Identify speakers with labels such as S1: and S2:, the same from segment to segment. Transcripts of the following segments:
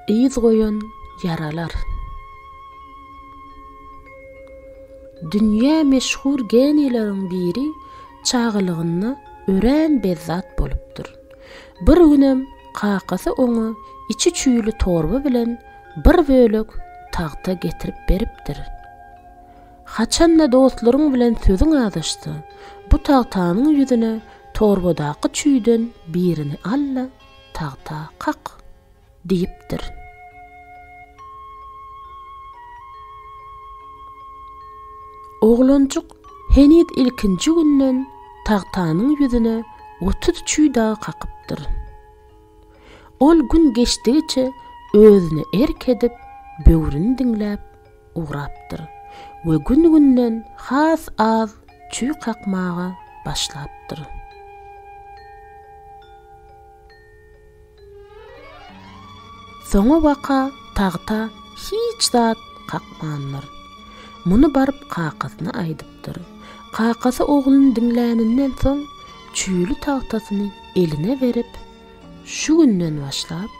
S1: Yz goýan ýaralar. Dünýä meşhur genileriň biri çagalygynda örän bezzat bolupdyr. Bir günem kakasy oňa içi çüýli torba bilen bir bölek tagta getirip beripdir. Haçan-da dostlaryň bilen sözüň azaşsa, bu tagtanyň ýüzüne torbadaky çüýden birini al-da, tagta kak! Diýipdir. Oglanjyk heniz ilkinji günden tagtanyň ýüzüne 30 çüý dagy kakypdyr. Ol gün geçdigiçe özüne erk edip, böwrüni diňläp ugrapdyr we gün-günden has az çüý kakmaga başlapdyr. Soňabaka tagta hiç zat kakmandyr. Muny baryp kakasyna aýdypdyr. Kakasy ogluny diňläninden soň, çüýli tagtasyny eline berip, Şu günden başlap,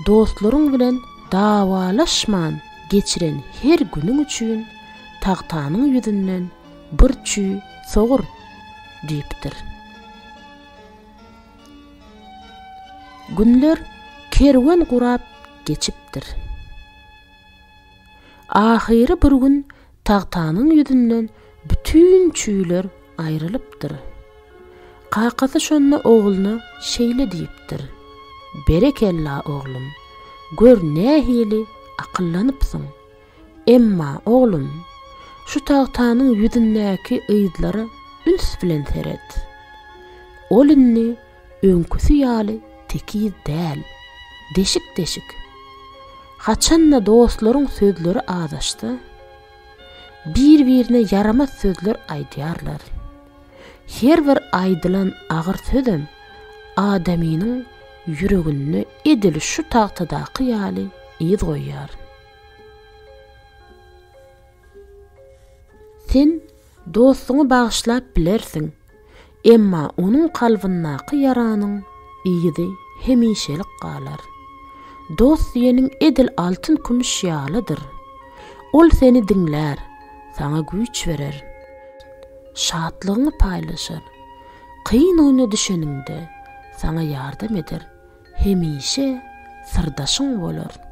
S1: dostlaryň bilen dawalaşman geçiren her günüň üçin tagtanyň ýüzünden bir çüý sogur diýipdir. Günler kerwen gurap geçipdir. Ahyry bir gün tagtanyň ýüzünden bütin çüýler aýrylypdyr. Kakasy şonda ogluna şeýle diýipdir, Berekella, oglum, gör nähili akyllanypsyň. Emma, oglum, şu tagtanyň ýüzündäki yzlara üns bilen seret. Ol indi öňküsi ýaly tekiz däl, deşik-deşik. Haçan-da dostlaryň sözleri azaşsa, bir-birine ýaramaz sözler aýdýarlar. Her bir aýdylan agyr sözem adamynyň ýüreginde edil şu tagtadaky ýaly yz goýýar. Sen dostuňy bagyşlap bilersiň, emma onuň kalbyndaky ýaranyň yzy hemişelik galar. Dost diýeniň edil altyn-kümüş ýalydyr. Ol seni diňlär, saňa güýç berer, şatlygyňy paýlaşar, kyn güne düşeniňde saňa ýardam eder, hemişe syrdaşyň bolar.